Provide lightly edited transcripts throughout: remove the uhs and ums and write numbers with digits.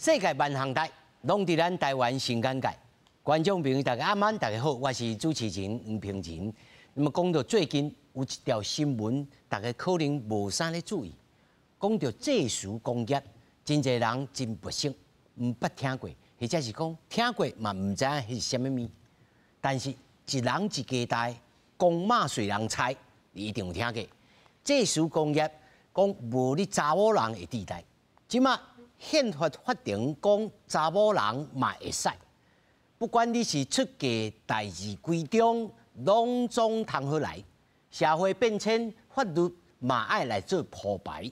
世界萬項代，攏佇咱台灣新簡介。觀眾朋友大家暗晚，大家好，我是主持人黃平仁。那麼講到最近有一條新聞，大家可能無啥咧注意。講到祭祀公業，真濟人真陌生，毋捌聽過，或者是講聽過嘛毋知影彼是啥物物。但是，一人一家代，公媽隨人猜，你一定有聽過。祭祀公業講無你查某人會佇代，這馬憲法法庭講查某人嘛會使，不管你是出嫁代誌規中，攏總通好來。社會變遷，法律嘛愛來做鋪排。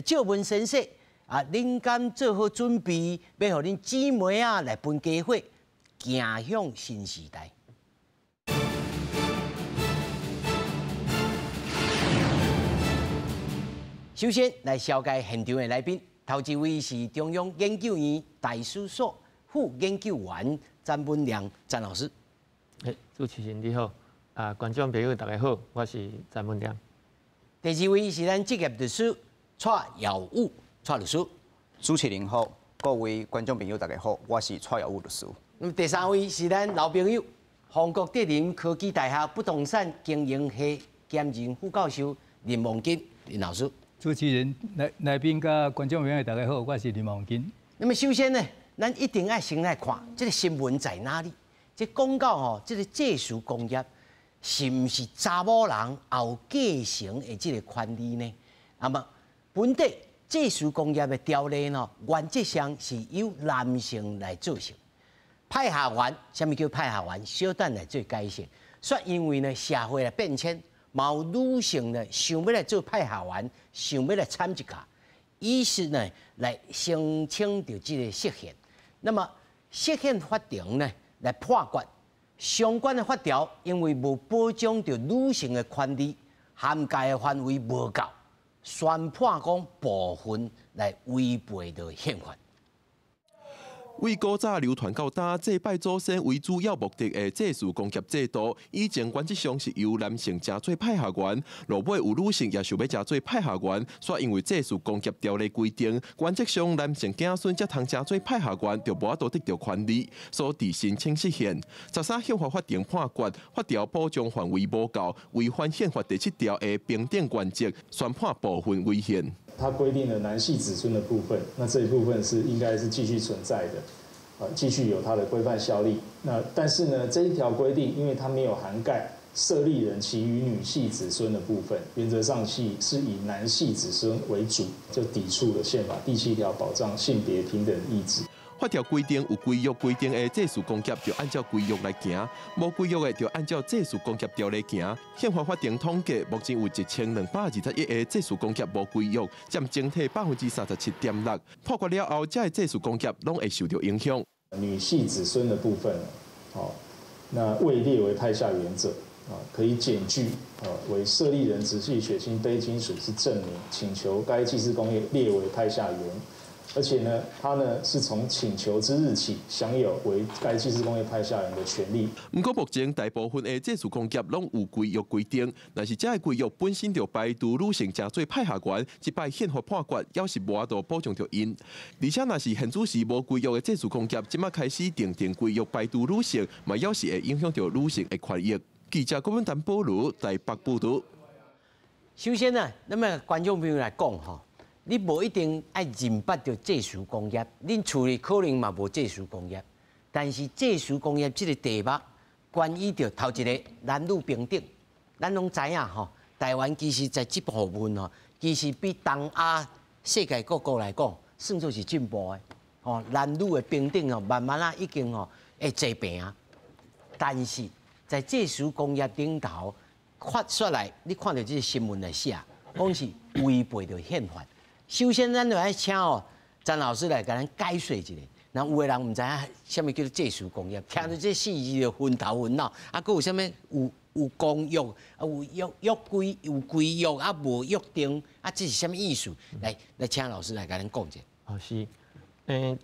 借問先生啊，恁敢做好準備，欲予恁姊妹仔來分家伙，行向新時代？首先來紹介現場的來賓，頭一位是中央研究院台史所副研究員詹文良詹老師。欸，主持人你好，啊，觀眾朋友大家好，我是詹文良。第二位是咱職業律師蔡耀武蔡律師。主持人好，各位觀眾朋友大家好，我是蔡耀武律師。那麼第三位是咱老朋友，法國德林科技大學不動產經營系兼任副教授林望金林老師。主持人、來賓佮觀眾朋友大家好，我是林望金。那麼首先呢，咱一定愛先來看這個新聞在哪裡？這講到吼，這個祭祀公業是毋是查某人也有繼承的這個權利呢？那麼本地祭祀公業的條例呢，原則上是由男性來做成。派下員，啥物叫派下員？小等來做解釋。煞因為呢，社會的變遷。嘛有女性呢，想欲來做派下員，想欲來參一跤，於是呢來申請著這個釋憲。那麼釋憲法庭呢來判決相關的法條，因為無保障著女性的權利，涵蓋的範圍無夠，宣判講部分來違背著憲法。為古早流傳到今，祭拜祖先為主要目的的祭祀公業制度，以前原則上是由男性成做派下員，落尾有女性也想欲成做派下員，煞因為祭祀公業條例規定，原則上男性子孫才通成做派下員，就無法度得著權利，所以申請釋憲。13憲法法庭判決，法條保障範圍無夠，違反憲法第七條的平等原則，宣判部分違憲。它規定了男系子孫的部分，那這一部分是應該是繼續存在的，啊，繼續有它的規範效力。那但是呢，這一條規定，因為它沒有涵蓋設立人其餘女系子孫的部分，原則上是以男系子孫為主，就抵觸了憲法第七條保障性別平等意志。法條規定有規約規定的祭祀公業，就按照規約來行；無規約的，就按照祭祀公業條例行。憲法法庭統計，目前有1221個祭祀公業無規約，佔整體37.6%。判決了後，這个祭祀公業攏會受著影響。女系子孫的部分，哦，那未列為派下員者，啊，可以檢具啊為設立人直系血親卑親屬之證明，請求該祭祀公業列為派下員。而且呢，他呢是從請求之日起享有為該祭祀公業派下員的權利。毋過目前大部分的祭祀公業攏有規約規定，若是這个規約本身就排除女性成做派下員，這擺憲法判決猶是無法度保障著𪜶。而且若是現主時無規約的祭祀公業，這馬開始訂定規約排除女性，嘛猶是會影響著女性的權益。記者郭文丹保羅台北報導。首先呢，那麼觀眾朋友來講吼。你無一定愛認捌著祭祀公業，恁厝裡可能嘛無祭祀公業，但是祭祀公業這個題目，關於著頭一個男女平等，咱攏知影吼，台灣其實在這部分吼，其實比東亞世界各國來講，算做是進步的，吼，男女的平等吼，慢慢啊已經吼會齊平啊。但是在祭祀公業頂頭發出來，你看著這個新聞來寫，講是違背著憲法。首先，咱就愛請哦詹老師來共咱解說一下。那有的人毋知影啥物叫做祭祀公業，聽著這四字就昏頭昏腦。啊，閣有啥物有公約，啊有約約規有規約，啊無約定，啊這是啥物意思？來來，請老師來共咱講一下。哦是，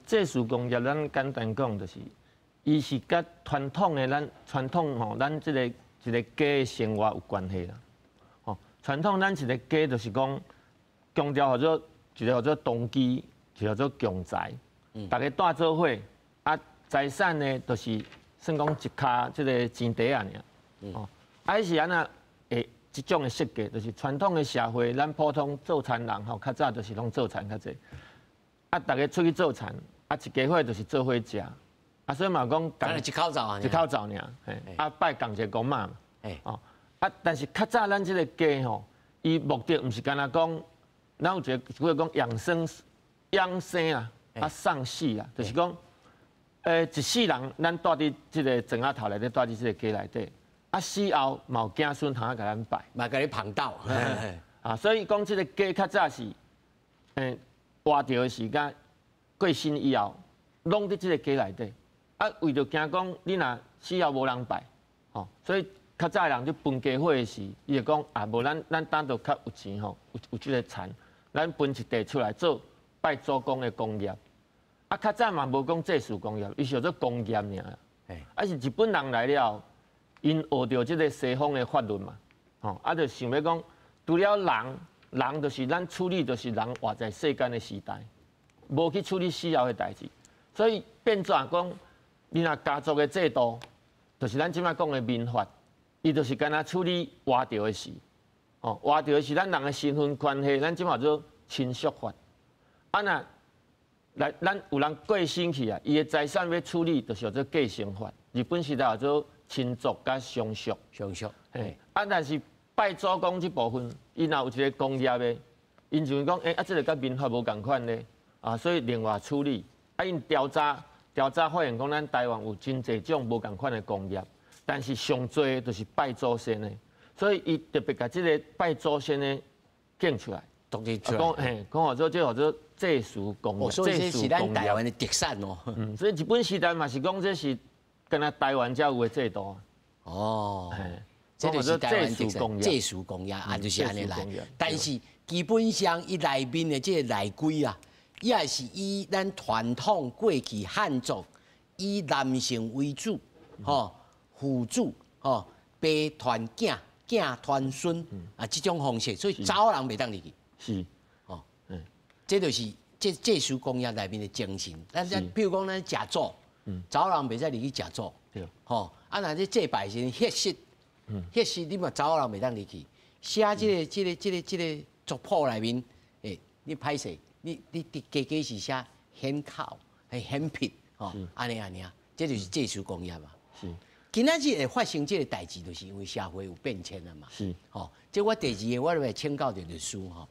祭祀公業咱簡單講就是，伊是佮傳統的咱傳統吼，咱這个一個家的生活有關係啦。吼，傳統咱一個家就是講強調號做一個號做動機，一個號做強財。逐家蹛做伙，啊，財產呢，就是算講一跤這个錢袋仔爾。哦，啊，彼是按怎會這種的設計，就是傳統的社會，咱普通做田人吼，較早就是攏做田較濟，啊，逐家出去做田，啊，一家伙就是做伙食，啊，所以嘛講，一口灶爾，一口灶爾，啊，拜仝一个公媽嘛，哦，啊，但是較早咱這个家吼，伊目的毋是干焦講，咱有一个句講養生養生啊，啊喪死啊，就是講，一世人咱蹛佇這个庄仔頭內底，蹛佇這个家內底，啊死後嘛有子孫通共咱拜，嘛共你捧斗，啊，所以講這个家較早是，活著的時間過身以後，攏佇這个家內底，啊，為著驚講你若死後無人拜，吼，所以較早的人咧分家伙的時，伊會講啊，無咱咱當就較有錢吼，有這个田，咱分一塊出來做拜祖公的功業。啊，較早嘛無講祭祀功業，伊是叫做功業爾。啊是日本人來了，𪜶學著這个西方的法律嘛，吼，啊就想欲講，除了人，人就是咱處理，就是人活在世間的時代，無去處理死後的代誌，所以變做講，你若家族的制度，就是咱這擺講的民法，伊就是干焦處理活著的事，吼，活著的是咱人的身份關係，咱這擺做親屬法，啊若來咱有人過身去啊，伊的財產欲處理，就是叫做繼承法。日本時代叫做親族佮相續。相續。嘿，啊，但是拜祖公這部分，伊若有一个功業的，𪜶就會講，欸，啊，這个佮民法無仝款咧，啊，所以另外處理。啊，𪜶調查調查發現講，咱台灣有真濟種無仝款的功業，但是上濟就是拜祖先的，所以伊特別共這个拜祖先的揀出來。獨立出來。講嘿，講號做這號做祭祀功業，所以這是咱台灣的特產哦。嗯，所以日本時代嘛是講這是干焦台灣才有的制度。哦，這就是台灣特產，祭祀功業啊，就是按呢來。但是基本上伊內面的這个內規啊，伊也是以咱傳統過去漢族以男性為主，吼，父子吼，爸傳囝，囝傳孫啊，這種方式，所以查某人袂當入去。是，哦，這就是這祭祀功業內面的精神。咱咱比如講，咱食棗，查某人袂使入去食棗，吼，啊，若這祭拜時陣，歇息，歇息你嘛查某人袂當入去。寫這个這个這个這个族譜內面，欸，你歹勢，你你加加是寫顯口，係顯撇，吼，按呢按呢，這就是祭祀功業嘛。是。今仔日會發生這个代誌，就是因為社會有變遷啊嘛。是。吼，這我第二个，我來請教著律師吼。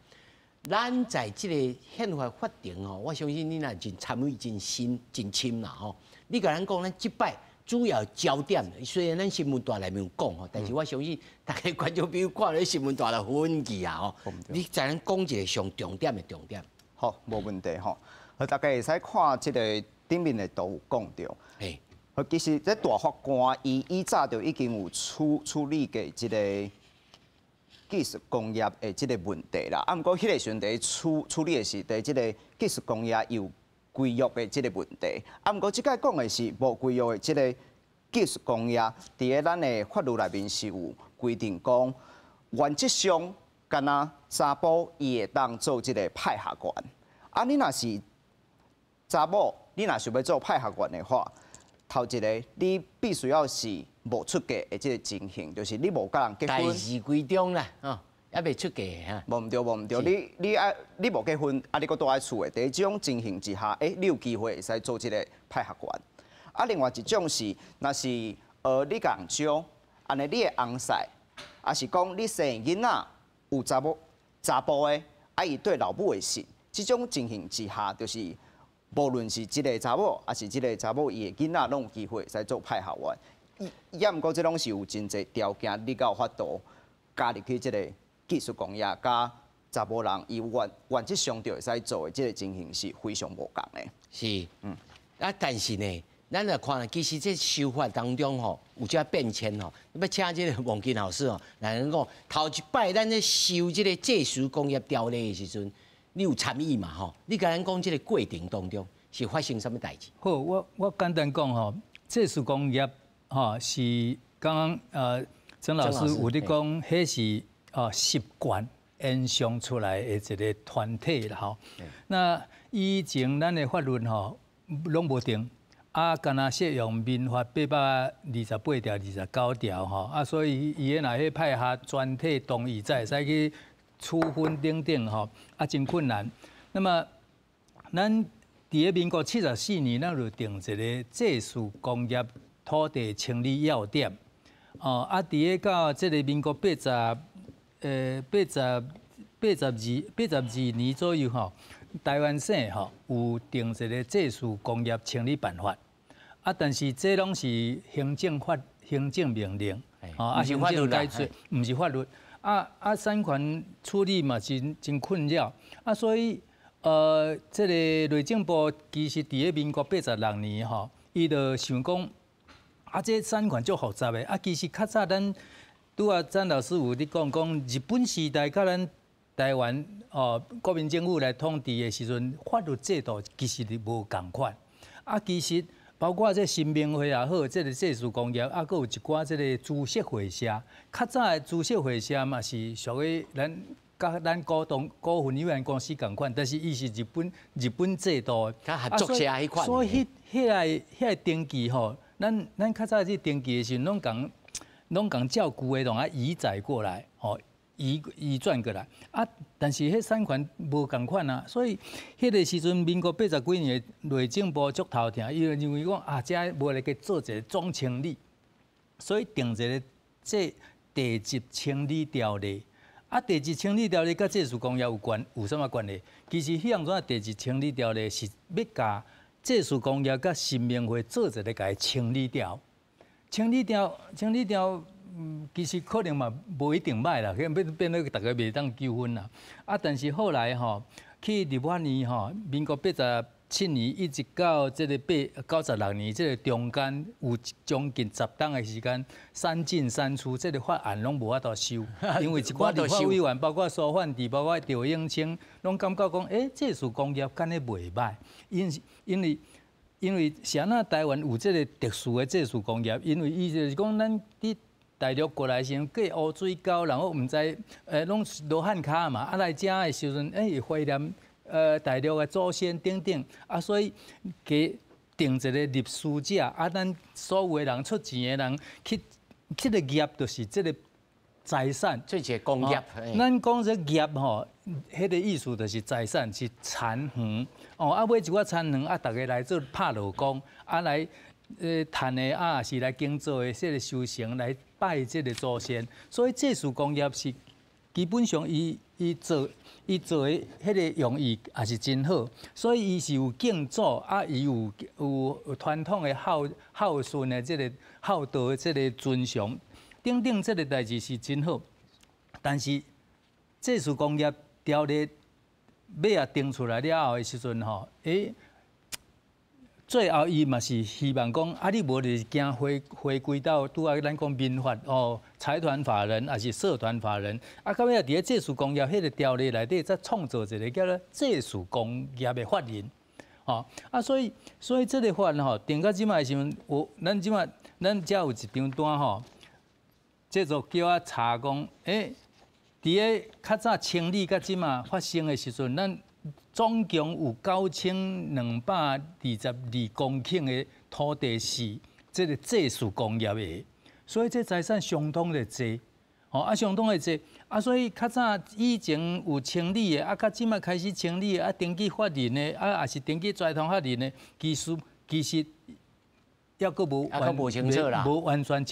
咱在這个憲法法庭吼，我相信你若真參與真深真深啦吼。你共咱講，咱這擺主要焦點，雖然咱新聞帶內面有講吼，但是我相信大家觀眾朋友看咧新聞帶就昏去啊吼。你在咱講一个上重點的重點。好，無問題吼。大家會使看這个頂面的圖有講著。嘿。其實這大法官伊以早就已經有處理過這个繼嗣功業的這个問題啦。啊，毋過彼个時陣佇處理的是佇這个繼嗣功業有規約的這个問題。啊，毋過這擺講的是無規約的這个繼嗣功業，佇咧咱的法律內面是有規定講，原則上干焦查埔伊會當做這个派學員。啊，你若是查某，你若想欲做派學員的話，頭一个，你必須要是無出嫁的這个情形，就是你無佮人結婚。代誌規中啦，吼，猶未出嫁哈。無毋對，無毋對，你愛你無結婚，啊，你閣蹛佇厝的，佇這種情形之下，欸，你有機會會使做這个派學員。啊，另外一種是，若是你共人招，按呢你的翁婿，抑是講你生的囡仔有查某查埔的，啊，伊對老母會信，這種情形之下，就是無論是這个查某，抑是這个查某伊的囡仔，攏有機會會使做派學員。抑毋過這攏是有真濟條件，你才有法度加入去這个繼嗣功業，佮查埔人伊原則上就會使做的這个情形是非常無仝的。是，啊，但是呢，咱來看，其實這修法當中吼，有這變遷吼。欲請這个王金老師吼，來咱講，頭一擺咱咧修這个祭祀功業條例的時陣，你有參與嘛吼？你共咱講這个過程當中是發生啥物代誌？好，我簡單講吼，祭祀功業吼是剛剛曾老師有咧講，彼是習慣延續出來的一个團體啦吼。那以前咱的法律吼。攏無定。啊，敢若適用民法828條、29條吼，啊，所以伊若彼派下全體同意才會使去處分等等吼，啊，真困難。那麼，咱佇咧民國74年，咱就定一個祭祀工業土地清理要點。哦，啊，佇咧到這個民國82年左右吼，台灣省吼有定一個祭祀工業清理辦法。啊，但是這攏是行政法、行政命令，哦，啊，行政改制，毋是法律。啊啊，產權處理嘛，真真困擾。啊，所以，這個內政部其實佇咧民國86年吼，伊就想講，啊，這產權足複雜的。啊，其實較早咱拄仔曾老師有咧講講，日本時代佮咱台灣哦，國民政府來統治的時陣，法律制度其實是無仝款。啊，其實。包括這神明會也好，這個祭祀工業，啊，閣有一寡這個株式會社。較早的株式會社嘛是屬於咱佮咱股東股份有限公司仝款，但是伊是日本制度的。較合作社彼款。所以彼彼個登記吼，咱較早去登記的時陣，攏共照舊的，攏愛移載過來，吼。移轉過來啊，但是彼產權無仝款啊，所以彼個時陣，民國80幾年的內政部足頭疼，伊就認為講啊，這無來去做一個總清理，所以定一個這地籍清理條例。啊，地籍清理條例佮祭祀工業有關，有啥物關係？其實彼樣怎地籍清理條例是欲共祭祀工業佮神明會做一個共伊清理掉，清理掉，清理掉。其實可能嘛無一定䆀啦，可能變變做逐家袂當糾紛啦。啊，但是後來吼去立法院吼，民國87年一直到這個96年這個中間有將近10冬的時間，三進三出，這個法案攏無法度修，因為一寡立法委員，包括蘇煥智，包括趙永清，攏感覺講，欸，祭祀工業敢若袂䆀，因為是按怎台灣有這個特殊的祭祀工業，因為伊就是講咱佇大陸過來時陣過烏水溝，然後毋知攏是羅漢跤嘛，啊來遮的時陣，欸會懷念大陸的祖先等等，啊所以加定一個立書者，啊咱所有的人出錢的人去這個業，就是這個財產，這一個工業。咱講這業吼，彼個意思就是財產是田園，哦啊買一寡田園啊，逐家來做拍勞工，啊來趁的啊是來耕作的，這個收成來拜這個祖先，所以祭祀工業是基本上伊做的彼個用意也是真好，所以伊是有敬祖啊，伊有傳統的孝順的這個孝道的這個尊崇等等，這個代誌是真好。但是祭祀工業條例尾仔定出來了後的時陣吼，欸，最後伊嘛是希望講，啊，你無就是驚回歸到拄仔咱講民法哦，財團法人抑是社團法人，啊，到尾仔佇咧祭祀工業彼個條例內底，再創造一個叫做祭祀工業的法人，吼，啊，所以這個法吼定到這擺的時陣，有咱這擺咱遮有一張單吼，這就叫我查講，欸，佇咧較早清理佮這擺發生的時陣，咱總共有9222公頃的土地是這個祭祀工業的，所以這財產相當的濟，吼啊相當的濟，啊所以較早以前有清理的，啊較這擺開始清理的，啊登記法人的，啊也是登記財團法人的，其實猶閣無無完全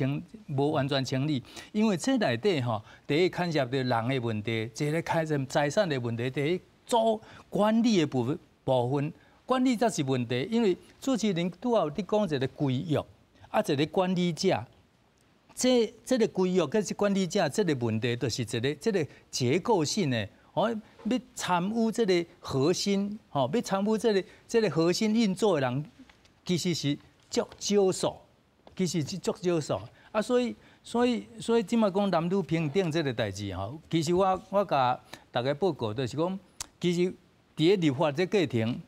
清理，因為這內底吼，第一牽涉著人的問題，一个牽涉財產的問題，第一。做管理的部分，管理才是問題，因為主持人拄仔有佇講一個規約，啊，一個管理者，這個規約佮這管理者，這個問題就是一個這個結構性的，哦，欲參與這個核心，吼，欲參與這個核心運作的人，其實是足少數，其實是足少數，啊，所以這擺講男女平等這個代誌吼，其實我共大家報告就是講。其實，佇咧立法這過程，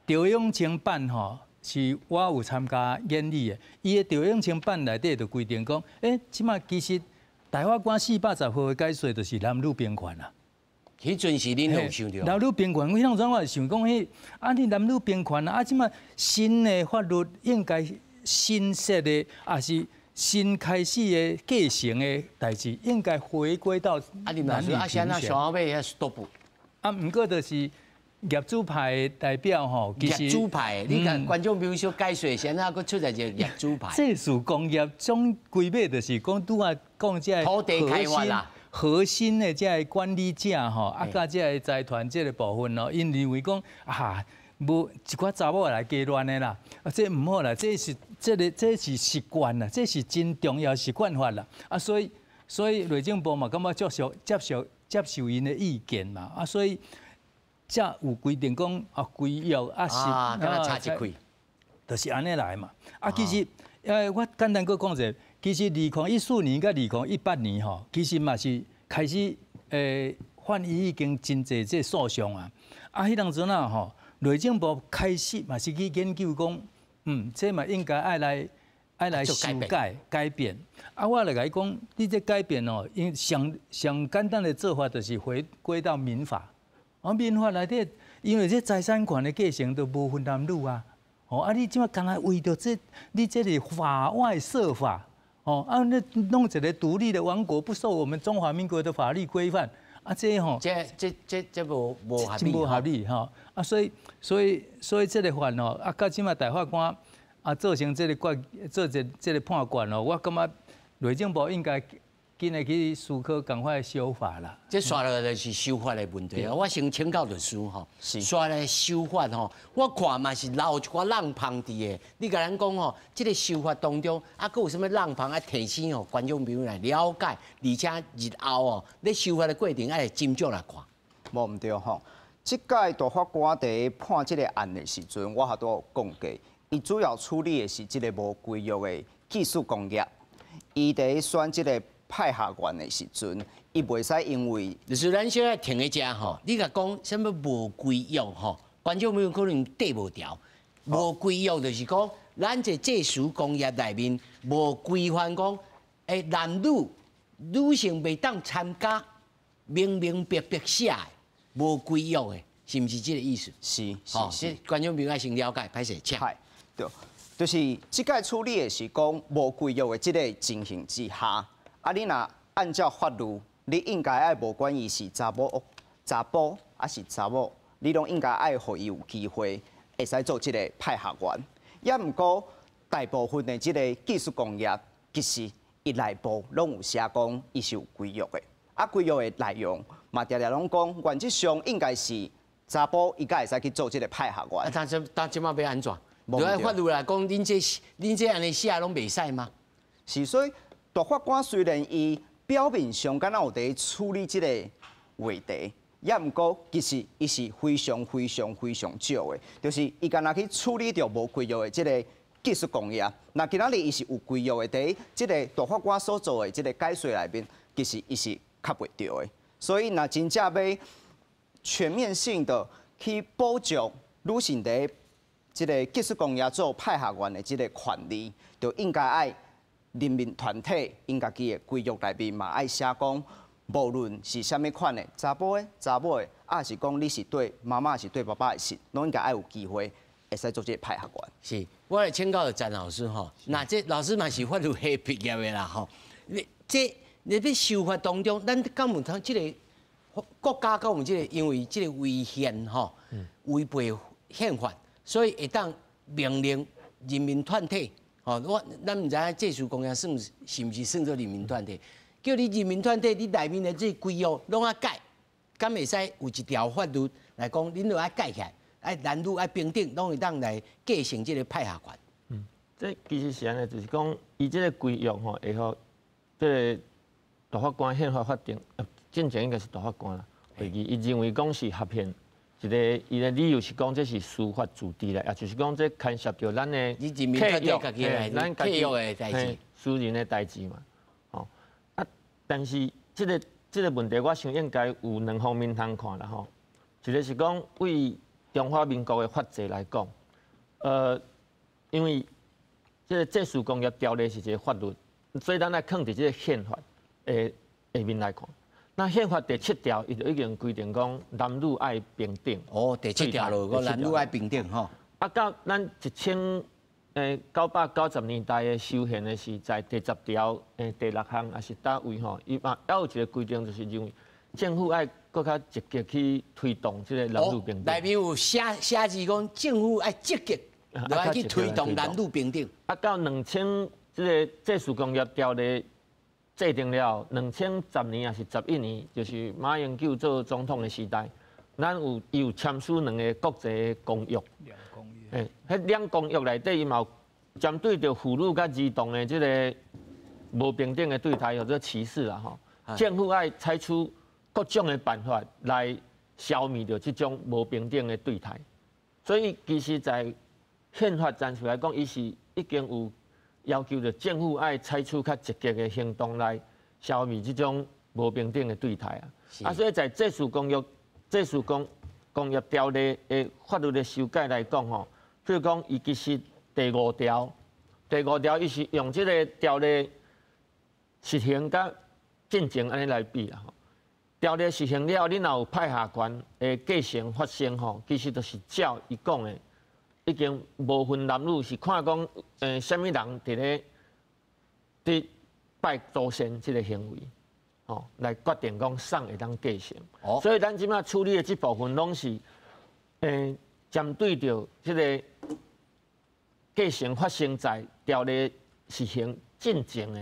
趙永清版吼是我有參加研擬的。伊的趙永清版內底就規定講，欸，這擺其實大法官410號的解說就是男女平權啊。彼陣時恁有想著？男女平權，我彼當陣我想講，彼啊，你男女平權啊，這馬新的法律應該新設的，抑是新開始的繼承的代誌，應該回歸到男女平權。啊，是按怎上後尾遐 stop？啊，毋過就是業主派的代表吼，其實業主派，你共觀眾朋友小解說，先啊，閣出來一个業主派。祭祀公業總歸尾就是講拄仔講這土地開發啦，核心的這个管理者吼，啊，佮這个財團這个部分哦，𪜶認為講啊，無一寡查某來加亂的啦，啊，這毋好啦，這是這个這是習慣啦，這是真重要習慣法啦，啊，所以所以內政部嘛感覺接受接受接受𪜶的意見嘛，啊，所以才有規定講啊規約啊是啊，敢若差一開，就是按呢來嘛。啊，其實我簡單閣講者，其實2014年佮2018年吼，其實嘛是開始法院已經真濟這訴訟啊。啊，彼當陣啊吼，內政部開始嘛是去研究講，這嘛應該愛來愛來修改改變。啊，我來共伊講，你這改變哦，因上上簡單的做法就是回歸到民法。啊，民法內底，因為這財產權的繼承都無分男女啊。哦，啊，你這馬干焦為著這，你這是法外設法，哦，啊，你弄一個獨立的王國，不受我們中華民國的法律規範，啊，這吼，這這這這無無合理，無合理吼。啊，所以所以所以這个法吼，啊，到這馬大法官啊，做成這个決，做這這个判決哦，我感覺內政部應該緊來去思考，仝款修法啦。這煞落就是修法的問題啊！我先請教律師吼，煞來修法吼，我看嘛是留一寡漏縫佇的。你共咱講吼，這个修法當中啊，閣有啥物漏縫愛提醒吼觀眾朋友來了解，而且日後哦，咧修法的過程愛斟酌來看。無毋對吼，這屆大法官佇判這个案的時陣，我也拄有講過，伊主要處理的是這个無規約的繼嗣公業，伊佇選這个派學員的時陣，伊袂使因為就是咱小愛停佇遮吼，你共講啥物無規約吼，觀眾朋友可能對無牢。無規約就是講，咱這祭祀公業內面無規範講，男女女性袂當參加，明明白白寫的，無規約的，是毋是這个意思？是是是，觀眾朋友愛先了解，歹勢，請。對，就是這屆處理的是講無規約的這个情形之下。啊！你若按照法律，你應該愛無管伊是查某、查埔抑是查某，你攏應該愛予伊有機會會使做這个派學員。也毋過大部分的這个繼嗣公業，其實伊內部攏有寫講伊是有規約的。啊，規約的內容嘛，定定攏講原則上應該是查埔伊才會使去做這个派學員。啊，但這但這馬欲按怎？如果法律來講，恁這恁這按呢寫攏袂使嗎？是，所以。大法官雖然伊表面上敢若有佇處理這个話題，也毋過其實伊是非常非常非常少的，就是伊敢若去處理著無規約的這个繼嗣公業。若今仔日伊是有規約的，佇這个大法官所做的這个解說內面，其實伊是較袂著的。所以，若真正欲全面性的去保障女性佇這个繼嗣公業做派學員的這个權利，就應該愛。人民團體𪜶家己的規約內面嘛愛寫講，無論是啥物款的查埔的、查某的，抑是講你是對媽媽，是對爸爸的時，攏應該愛有機會會使做這个派學員。是，我來請教詹老師吼，那這老師嘛是法律系畢業的啦吼，你這你欲修法當中，咱敢有通這个國家敢有這个因為這个違憲吼，違背憲法，所以會當命令人民團體。哦，我咱毋知影祭祀公業算是毋是算做人民團體？叫你人民團體，你內面的這規約攏愛改，敢會使有一條法律來講，恁都愛改起來，愛男女愛平等，攏會當來繼承這个派學權。這其實是按呢，就是講，伊這个規約吼，會予這个大法官憲法法庭，進前應該是大法官啦，會議伊認為講是合憲。一个伊的理由是講這是私法自治啦，也就是講這牽涉著咱的契約，咱契約的代誌，私人的代誌嘛。吼啊，但是這个這个問題，我想應該有兩方面通看啦吼。一个是講對中華民國的法制來講，因為這个祭祀公業條例是一个法律，所以咱愛囥佇這个憲法的下面來看。那宪法第七条，伊就已经规定讲男女爱平等。哦，第七条就讲男女爱平等吼。啊，到咱1990年代的修宪的是在第十条第六项，抑是佗位吼，伊嘛犹有一个规定，就是认为政府爱阁较积极去推动这个男女平等。内面有写写字讲政府爱积极来去推动男女平等。啊，到2000这个祭祀工业条例制定了，2010年抑是11年，就是马英九做总统的时代，咱有伊有签署两个国际公约。两公约。彼两公约内底伊嘛有针对著妇女佮儿童的这个无平等的对待或者歧视啦吼，政府爱采取各种的办法来消弭著这种无平等的对待。所以其实，在宪法层次来讲，伊是已经有要求著政府爱采取较积极的行动来消弭这种无平等的对待啊。啊，所以在祭祀公约、祭祀工工业条例的法律的修改来讲吼，譬如讲，伊其实第五条，第五条伊是用这个条例实行佮进前按呢来比啦吼。条例实行了，你若有派下权的继承发生吼，其实就是照伊讲的，已经无分男女，是看讲，啥物人伫咧伫拜祖先这个行为，吼，来决定讲啥会当继承。所以咱这摆处理的这部分拢是，针对著这个继承发生在条例实行进前的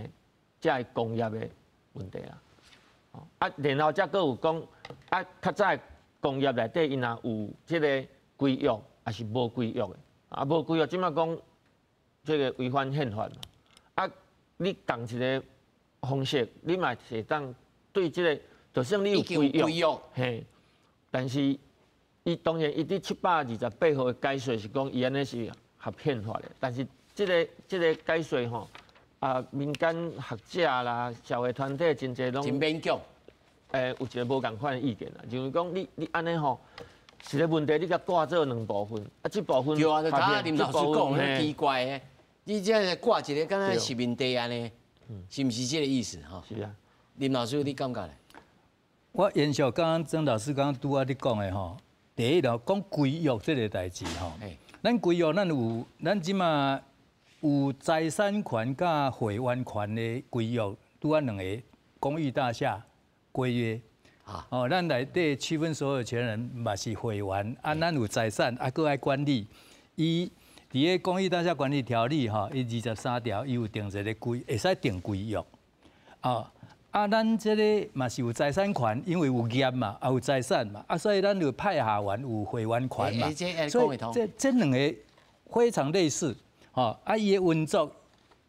这个工业的问题啦。啊，然后才阁有讲，啊，较早工业内底，伊若有这个规约，抑是无规约的，啊，无规约，这摆讲这个违反宪法嘛。啊，你仝一个方式，你嘛是会当对这个，就算你有规约，嘿，但是伊当然伊伫728号的解说是讲，伊按呢是合宪法的，但是这个解说吼，啊，民间学者啦、社会团体真济拢真勉强，有一个无仝款的意见啦，就是讲你按呢吼，一个问题你共割做两部分，啊，这部分对啊，就头仔林老师讲，很奇怪的，你这挂一个敢若殖民地按呢，是毋是这个意思吼？是啊，林老师你感觉咧？我延续刚刚曾老师刚刚拄仔咧讲的吼，第一咯，讲规约这个代志吼，咱规约咱有，咱这马有财产权佮会员权的规约，拄仔两个公寓大厦规约。哦，咱内底区分所有权人嘛是会员，啊，咱有财产，啊，阁爱管理。伊伫个公寓大厦管理条例吼，伊23条，伊有定一个规，会使定规约。哦，啊，咱这个嘛是有财产权，因为有业嘛，啊有财产嘛，啊，所以咱有派下员有会员权嘛。所以这两个非常类似，吼，啊，伊的运作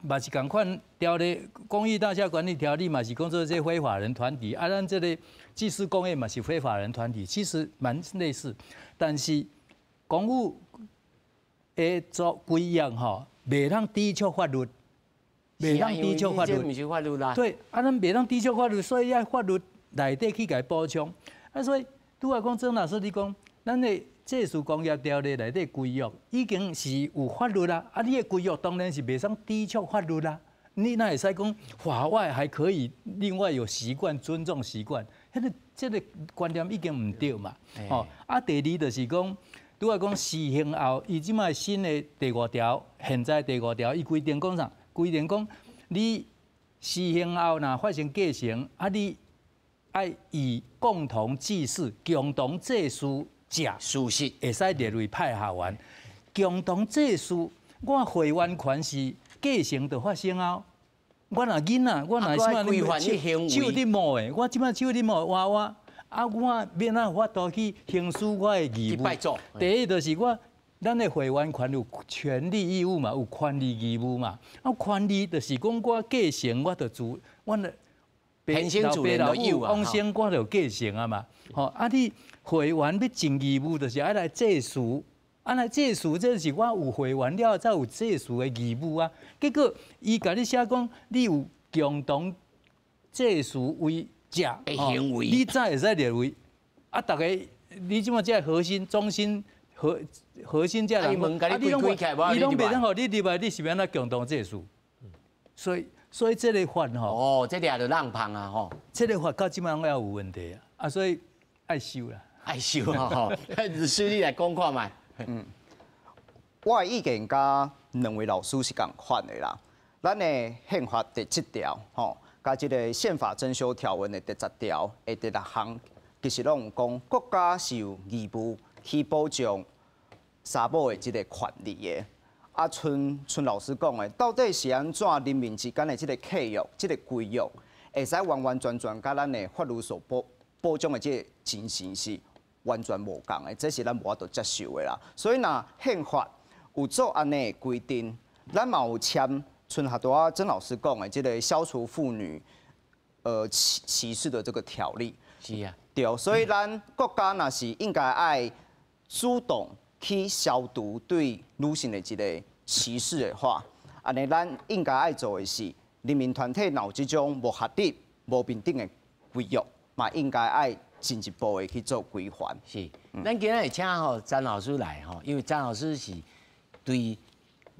嘛是仝款条例，公寓大厦管理条例嘛是讲做这非法人团体，啊，咱这个祭祀工业嘛是非法人团体，其实蛮类似，但是公务的做规约吼，袂当抵触法律，袂当抵触法律，毋是法律啦。对，啊，咱袂当抵触法律，所以爱法律内底去共伊补充。啊，所以拄仔讲曾老师你讲，咱的祭祀工业条例内底规约已经是有法律啦，啊，你的规约当然是袂使抵触法律啦。你哪会使讲法外还可以另外有习惯尊重习惯？彼个这个观念已经毋对嘛。吼，啊，第二就是讲，拄仔讲施行后，伊这摆新的第五条，现在第五条，伊规定讲啥？规定讲你施行后若发生继承，啊，你爱以共同祭祀、共同祭祀者事实会使列为派下员。共同祭祀，我会员权是继承就发生后，我若囡仔，我若啥物手伫摸的，我这摆手伫摸娃娃，啊，我欲按怎法度去行使我的义务？第一就是我，咱的会员权有权利义务嘛，有权利义务嘛。啊，权利就是讲我继承，我就自我的老爸老母往生，我就继承啊嘛。吼，啊，你会员欲尽义务，就是爱来祭祀。啊，来祭祀，这是我有会员了，才有祭祀的义务啊。结果伊共你写讲，你有共同祭祀为者的行为，你才会使列为。啊，逐家你这马这核心中心核心这人，啊，伊拢袂当予你入来，你是欲按怎共同祭祀？所以，所以這個法吼，哦，這掠就浪芳啊吼，這個法到這擺攏猶有問題啊，啊，所以愛修啦，愛修吼，律師你來講看覓。嗯，我的意見佮兩位老師是仝款的啦。咱的憲法第七條吼，佮這個憲法增修條文的第十條的第六項，其實攏有講國家是有義務去保障查某的這個權利的。啊，賰賰老師講的，到底是按怎人民之間的這個契約、這個規約，會使完完全全佮咱的法律所保障的這個精神是完全無仝的，這是咱無法度接受的啦。所以若憲法有做按呢的規定，咱嘛有簽。賰拄仔曾老師講的，這個消除婦女歧視的這個條例，是啊，對，所以咱國家若是應該愛主動去消除對女性的這個歧視的話，按呢咱應該愛做的是，人民團體若有這種無合理、無平等的規約，嘛應該愛進一步的去做規範。是，咱今仔日請吼詹老師來吼，因為詹老師是對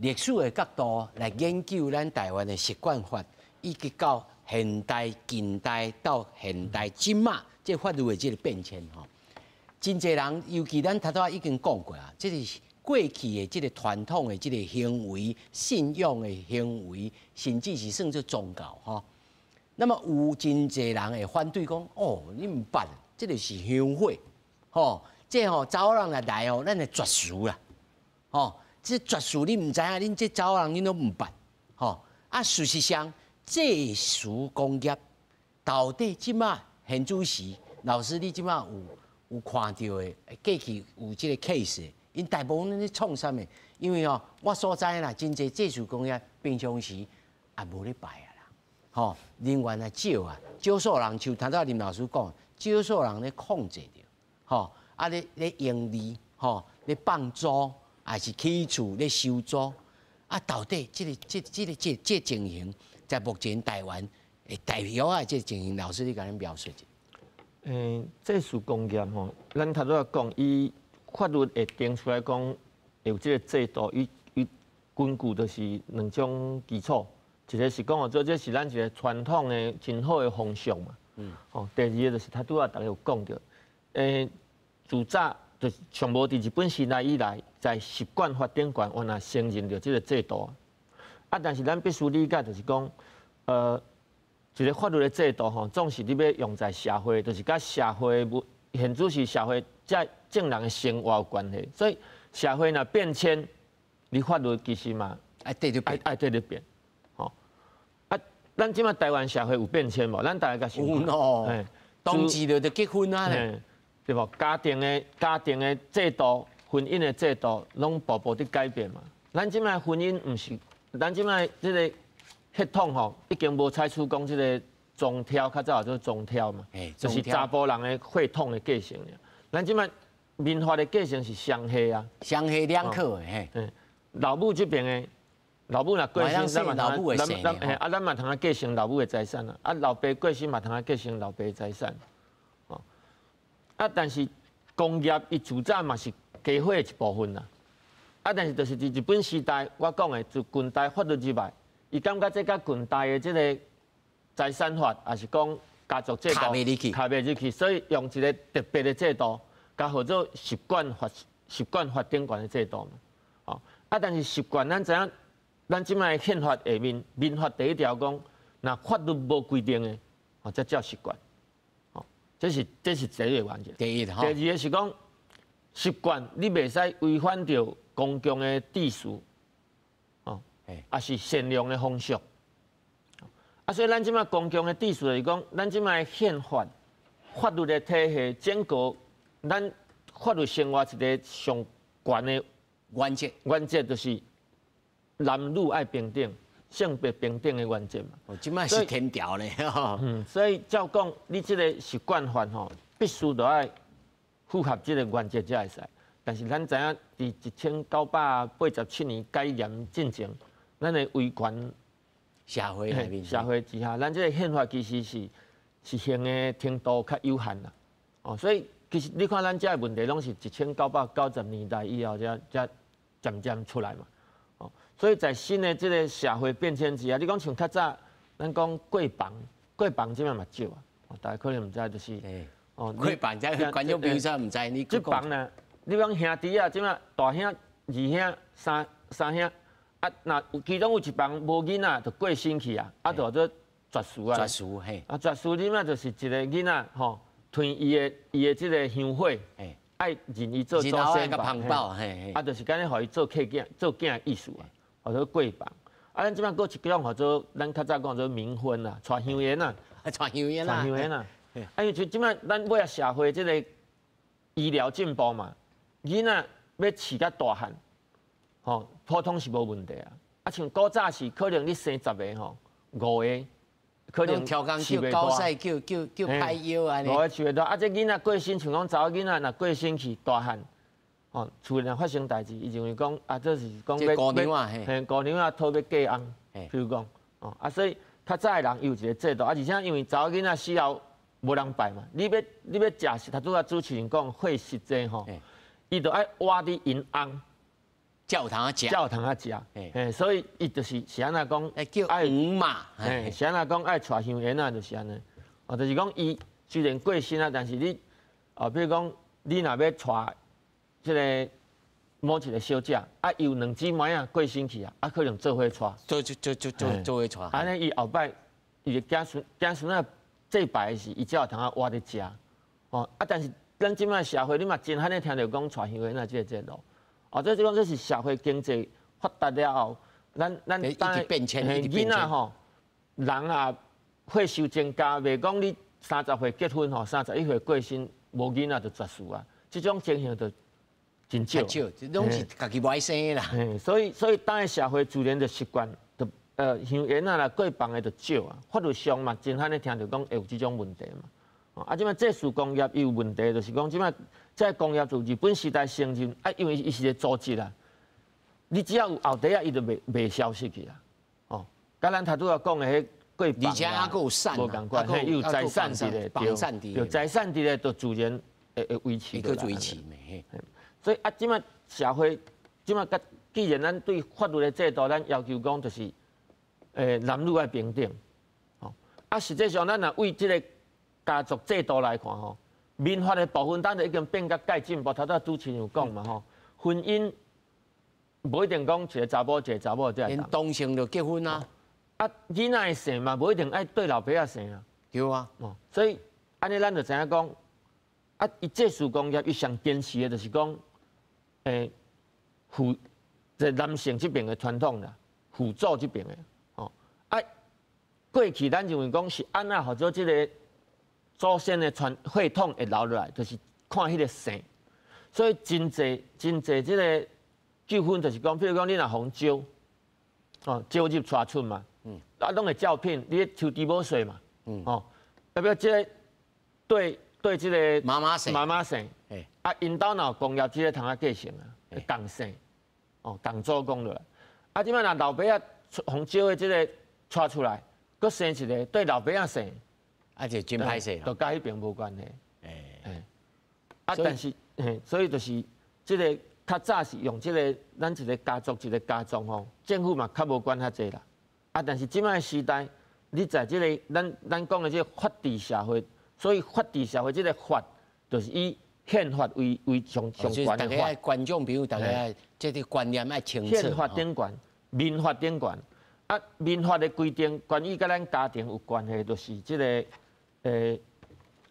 歷史的角度來研究咱台灣的習慣法，以及到現代、近代到現代這馬這法律的這個變遷吼。真濟人，尤其咱頭拄仔已經講過啊，這個過去的這個傳統的這個行為、信仰的行為，甚至是算做宗教吼。那麼有真濟人會反對講，哦，你毋捌，這個是香火，吼，這吼查某人若來吼，咱會絕嗣啦，吼。這絕嗣你毋知影，恁這查某人恁攏毋捌，吼啊！事實上，祭祀公業到底這馬現主時，老師你這馬有看著的，過去有這個 case，𪜶大部分咧創啥物？因為吼，我所知啦，真濟祭祀公業平常時也無咧拜啊啦，吼，人員也少啊，少數人像頭拄林老師講，少數人咧控制著，吼，啊咧咧盈利，吼，咧放租。還是起厝咧收租，啊，到底這個、這、這個、這、這情形，在目前台灣會代表啊，這個情形，老師你共咱描述一下。祭祀公業吼，咱頭拄仔講，伊法律會定出來講，有這個制度，伊根據就是兩種基礎，一個是講哦，這是咱一個傳統的真好的風俗嘛。吼，第二個就是頭拄仔逐家有講著，自早就是上無佇日本時代以來，在習慣法頂懸原來承認著這個制度。啊，但是咱必須理解，就是講，一個法律的制度吼，總是你欲用在社會，就是佮社會現主是社會這眾人的生活有關係。所以社會若變遷，你法律其實嘛愛綴著變，愛綴著變。吼，啊，咱這馬台灣社會有變遷無？咱大家有哦，同志就結婚啊咧。對無？家庭的制度、婚姻的制度，攏步步佇改變嘛。咱這馬婚姻毋是，咱這馬這個血統吼，已經無採取講這個宗挑，較早叫做宗挑嘛，就是查埔人的血統的繼承。咱這馬民法的繼承是雙系啊，雙系兩可的嘿。老母這邊的老母若過身，咱嘛通咱咱啊，咱嘛通繼承老母的財產啊。啊，老爸過身嘛通繼承老爸的財產。啊，但是公業伊自早嘛是家伙的一部分啦。啊，但是就是佇日本時代，我講的自近代法律入來，伊感覺這佮近代的這個財產法，抑是講家族制度，卡袂入去，卡袂入去，所以用一個特別的制度，共號做習慣法頂懸的制度嘛。哦，啊，但是習慣咱知影，咱這擺憲法下面民法第一條講，若法律無規定的，哦，才叫習慣。這是第一個原則。第一，第二個是講習慣，你袂使違反著公共的秩序，哦，抑是善良的風俗。啊，所以咱這擺公共的秩序就是講，咱這擺憲法、法律的體系，整個咱法律生活一個上懸的原則，原則就是男女愛平等。性別平等的原則嘛，哦，這擺是天條咧。嗯，所以照講，你這個習慣法吼，必須都愛符合這個原則才會使。但是咱知影，佇1987年解嚴進前，咱的威權社會內面，社會之下，咱這個憲法其實是行的程度較有限啦。哦，所以其實你看咱這个問題，攏是1990年代以後才漸漸出來嘛。所以在新的這個社會變遷之下，你講像較早咱講過房，過房這擺嘛少啊，大家可能毋知就是。哦，過房這觀眾朋友毋知你。這房呢，你講兄弟啊，這擺大兄、二兄、三兄，啊，若其中有一房無囡仔，就過身去啊，啊，就做絕嗣啊。絕嗣嘿。啊，絕嗣你嘛就是一個囡仔吼，吞伊的這個香火，愛認伊做祖先吧。啊，就是按呢，予伊做契囝、做囝的意思啊，號做過房。啊，咱這擺閣一種號做，咱較早講做冥婚啊，娶香煙啊，娶香煙啊，娶香煙啊。啊，因為這擺咱尾仔社會這個醫療進步嘛，囡仔欲飼較大漢，吼，普通是無問題啊。啊，像古早是可能你生十个吼，五个可能叫高賽叫歹藥按呢。五个飼袂大，啊，這囡仔過身，像講查某囡仔若過身去大漢，吼，厝內發生代誌，伊認為講啊，這是講欲姑娘啊，嘿，姑娘啊，討欲嫁翁，比如講，哦，啊，所以較早的人伊有一個制度，啊，而且因為查某囡仔死後無人拜嘛，你欲食，頭拄仔主持人講歲實濟吼，伊就愛倚佇𪜶翁，才有通食，才有通食，嘿，所以伊就是是按怎講，叫黃嘛，嘿，是按怎講愛娶香煙仔就是按呢，哦，就是講伊雖然過身啊，但是你，哦，比如講你若欲娶這個某一個小姐，啊，伊有兩姊妹仔過身去啊，啊，可能做伙娶，做伙娶，按呢伊後擺伊的子孫子孫仔祭拜的時，伊才有通倚咧食，哦，啊，但是咱這擺社會，你嘛真罕咧聽著講娶香煙仔這個制度，哦，這就講這是社會經濟發達了後，咱一直變遷，囡仔吼，人啊歲數增加，袂講你30歲結婚吼，31歲過身，無囡仔就絕嗣啊，這種情形就真少，少，攏是家己無愛生的啦。所以當下社會自然就習慣，就香煙仔啦過房的就少啊。法律上嘛，真罕咧聽著講會有這種問題嘛。啊，這擺祭祀公業伊有問題，就是講這擺這個公業自日本時代承認，啊，因為伊是一個組織啦，你只要有後底仔，伊就袂消失去啦。哦，佮咱頭拄仔講的彼過房，而且還閣有產，無仝款，伊有財產佇咧，對，財產佇咧，就自然會維持。會閣維持。所以啊，這擺社會，這擺佮既然咱對法律的制度，咱要求講就是，男女愛平等，吼。啊，實際上咱若為這個家族制度來看，吼，民法的部分，咱就已經變甲蓋進步。頭拄仔主持人有講嘛，吼，婚姻無一定講一個查某一個查某才會當。同性就結婚啊，啊，囡仔的姓嘛，無一定愛對老爸仔姓啊。對啊，哦，所以按呢，咱就知影講，啊，伊祭祀公業，伊上堅持的就是講。父這男性這邊的傳統啦，父祖這邊的，哦，啊，過去咱認為講是按怎號做這個祖先的傳血統會留落來，就是看彼個姓，所以真濟真濟這個糾紛就是講，比如講你若予人招，哦，招入娶出嘛，啊，攏會照片，你咧抽豬母稅嘛，哦，代表這個對這個媽媽姓，媽媽姓。啊，𪜶兜若有功業，這個通仔繼承啊，仝姓，哦，仝祖公落來。啊，這擺若老爸仔予招的這個娶出來，閣生一個對老爸仔姓，啊，就真歹勢，就佮彼邊無關係。啊，但是，所以就是這個較早是用這個咱一個家族一個家族吼，政府嘛較無管遐濟啦。啊，但是這擺時代，你在這個咱講的這個法治社會，所以法治社會這個法就是以憲法為上上懸的法。大家觀眾朋友，大家這個觀念愛清楚。憲法頂懸，民法頂懸。啊，民法的規定關於佮咱家庭有關係，就是這個親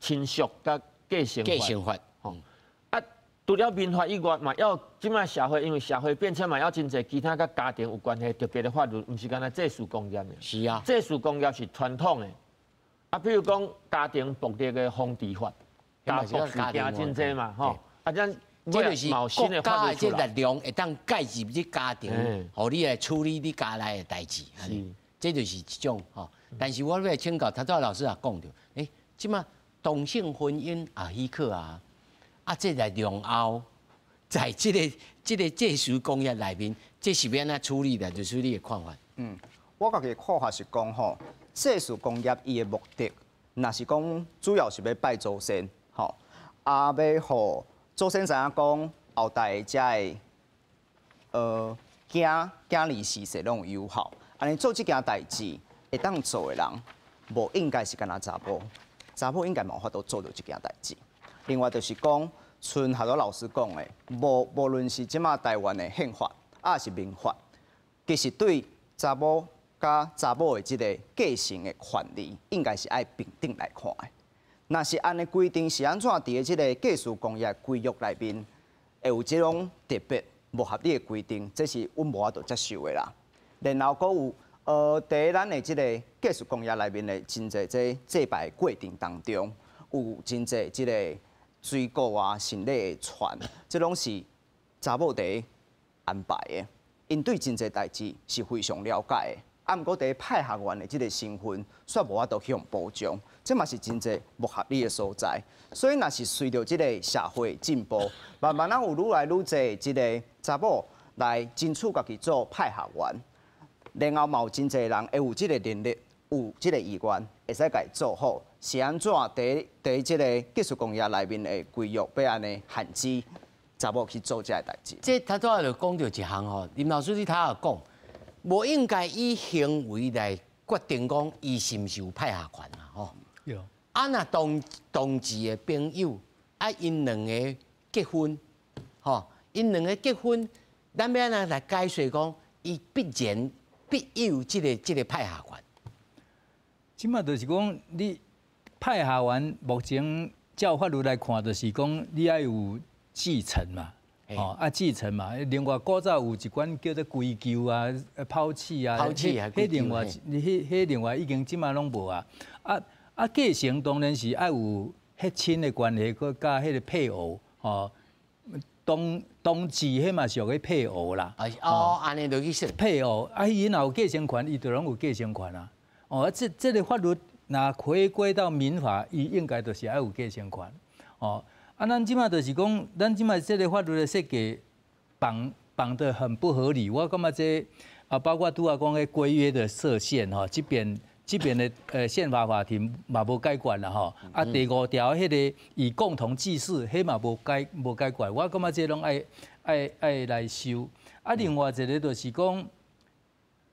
屬佮繼承繼承法。吼。啊，除了民法以外，嘛要這擺社會，因為社會變遷嘛，要真濟其他佮家庭有關係特別的法律，毋是干焦祭祀公業。是啊。祭祀公業是傳統的。啊，比如講家庭暴力的防治法。家暴事件真濟嘛，吼！啊，這就是國家的這力量會當介入你家庭，予你來處理你家內的代誌。是，這就是一種吼。但是我欲請教，頭拄仔老師也講著，這擺同性婚姻也許可啊，啊，這來兩後，在這個祭祀公業內面，這是欲按怎處理的？就是你的看法。嗯，我家己的看法是講吼，祭祀公業伊的目的，若是講主要是欲拜祖先。吼，啊，欲予祖先知影講後代才會，囝囝兒嗣世攏有效。按呢做這件代誌，會當做的人，無應該是干焦查某，查某應該嘛有法度做著這件代誌。另外就是講，像學多老師講的，無論是這馬台灣的憲法，抑是民法，其實對查某佮查某的這个繼承的權利，應該是愛平等來看的。若是按呢規定是按怎佇咧這个繼嗣共業規約內面，會有這種特別無合理的規定，這是阮無法度接受的啦。然後閣有，佇咱的這个繼嗣共業內面的真濟這祭拜過程當中，有真濟這个水果啊、神禮的傳，這攏是查某佇安排的，𪜶對真濟代誌是非常了解的。啊，毋過佇派學員的這个身份，煞無法度去予保障，這嘛是真濟無合理的所在。所以，若是隨著這个社會進步，慢慢仔有愈來愈濟這个查某來爭取家己做派學員，然後嘛有真濟人會有這个能力、有這个意願，會使共伊做好。是按怎佇這个繼嗣共業內面的規約，欲按呢限制查某去做這个代誌？這頭拄仔就講著一項吼，林老師你頭仔講，無應該以行為來決定講伊是毋是有派下權啊？吼。有。啊，若同志的朋友，啊，𪜶兩个結婚，吼，𪜶兩个結婚，咱欲按怎來解釋講，伊必然必有這个派下權？這馬就是講，你派下員目前照法律來看，就是講你愛有繼承嘛。哦，啊繼承嘛，另外古早有一款叫做歸咎啊、拋棄啊，拋棄啊，彼另外，彼另外已經這馬攏無啊。啊，繼承當然是愛有血親的關係，閣佮彼个配偶，吼，同志彼嘛屬於配偶啦。哦，按呢就去說。配偶，啊，伊若有繼承權，伊就攏有繼承權啊。哦，啊，這个法律若回歸到民法，伊應該就是愛有繼承權，哦。啊，咱這馬就是講，咱這馬這个法律的設計綁得很不合理。我感覺這啊，包括拄仔講的規約的設限吼，這邊的憲法法庭嘛無解決啦吼。啊，第五條彼个以共同祭祀，彼嘛無解決。我感覺這攏愛來修。啊，另外一个就是講，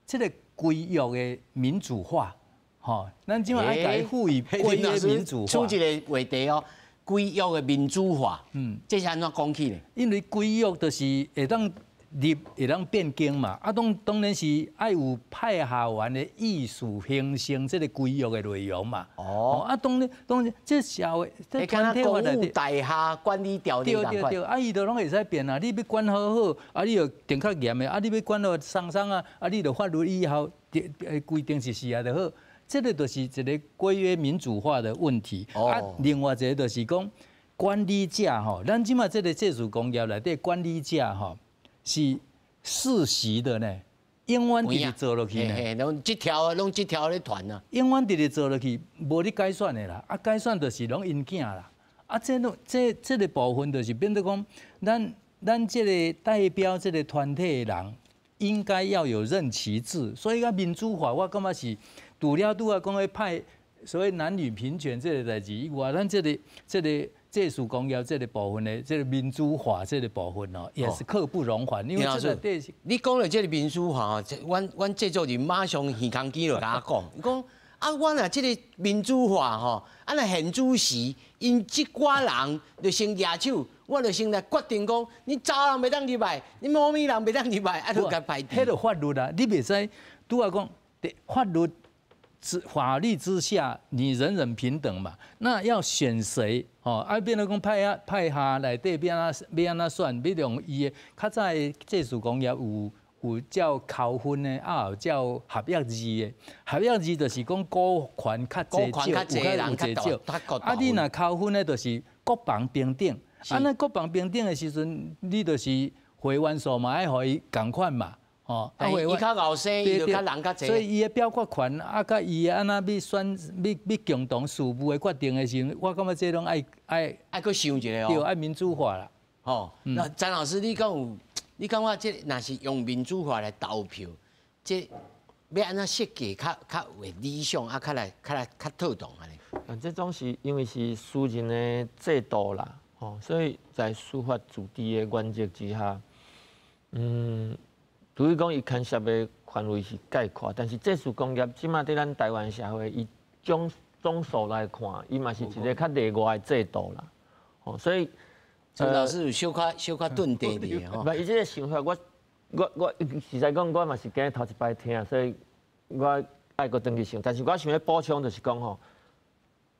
這个規約的民主化，吼，咱這馬愛共伊賦予規約民主化。出一个話題哦。規約的民主化，這是按怎講起呢？因為規約就是會當立，會當變更嘛。啊，當然是愛有派下員的意思形成這个規約的內容嘛。哦。啊，當然，這社會這團體法內底，大廈管理條例。對對對，啊，伊都攏會使變啊。你欲管好好，啊，你就定較嚴的；啊，你欲管到鬆鬆啊，啊，你就法律以後定規定實施啊就好。這个就是一个規約民主化的問題。啊，另外一个就是講管理者吼，咱這馬這个祭祀工業內底管理者吼是世襲的呢，永遠佇咧做落去呢。攏這條攏這條咧傳啊。永遠佇咧做落去，無咧改選的啦。啊，改選就是攏𪜶囝啦。啊，這攏這這个部分就是變做講，咱這个代表這个團體的人，應該要有任期制。所以講民主化，我感覺是。除了拄仔講彼派所謂男女平權這个代誌以外，咱這个祭祀工業這个部分的這个民主化這个部分哦，也是刻不容緩。因為這個你講著這个民主化，阮製作人馬上耳空機就共我講，伊講啊，阮若這个民主化吼，啊若現主時，𪜶這寡人就先舉手，我就先來決定講，你查某人袂當入來，你某咪人袂當入來，啊，就共排。彼个法律啊，你袂使拄仔講，法律之下，你人人平等嘛。那要選誰？哦，啊，變做講派下內底欲按怎欲按怎選？欲用伊的較早的祭祀工業有照扣分的，啊有照合約制的。合約制就是講股權較濟少，有較濟少。啊，你若扣分的，就是國防平等。啊，那國防平等的時陣，你就是會員數嘛，愛予伊仝款嘛。哦，啊，伊較後生，伊就較人較濟。所以伊的表決權啊，佮伊按怎欲選、欲共同事務的決定的時陣，我感覺這攏愛愛愛閣想一下哦。對，愛民主化啦。吼，那詹老師，你敢有？你感覺這若是用民主化來投票，這欲按怎設計較較為理想啊？較來較妥當按呢？啊，這種是因為是私人的制度啦，吼，所以在私法自治的原則之下，除非讲伊牵涉的范围是概括，但是祭祀公业这马伫咱台湾社会，伊总总数来看，伊嘛是一个较例外的制度啦。哦，所以陈老师有小可小可顿地的吼。无，伊这个想法，我实在讲，我嘛是今日头一摆听，所以我爱阁转去想。但是我想欲补充就是讲吼，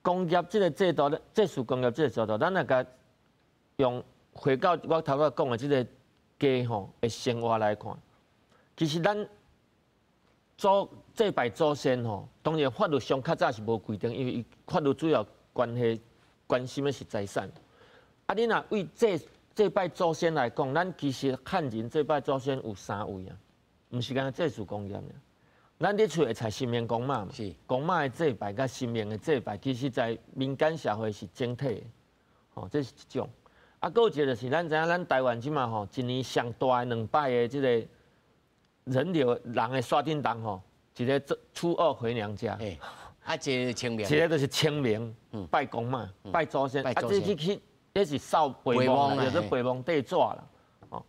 公业这个制度，祭祀公业这个制度，咱若共用回到我头拄讲的这个家吼的生活来看，其实咱祖祭拜祖先吼，当然法律上较早是无规定，因为伊法律主要关系关心的是财产。啊，你若为祭祭拜祖先来讲，咱其实汉人祭拜祖先有三位啊，毋是干焦祭祀公业尔。咱伫厝会祭神明公妈嘛，公妈的祭拜佮神明的祭拜，其实在民间社会是整体的，吼，这是一种。啊，阁有一个就是咱知影，咱台湾这马吼，一年上大的两摆的这个人流人的煞顶重吼，一个初二回娘家，啊，一个清明，一个就是清明，拜公妈，拜祖先，啊，这去去，彼是扫陪墓，叫做陪墓缀纸啦，哦，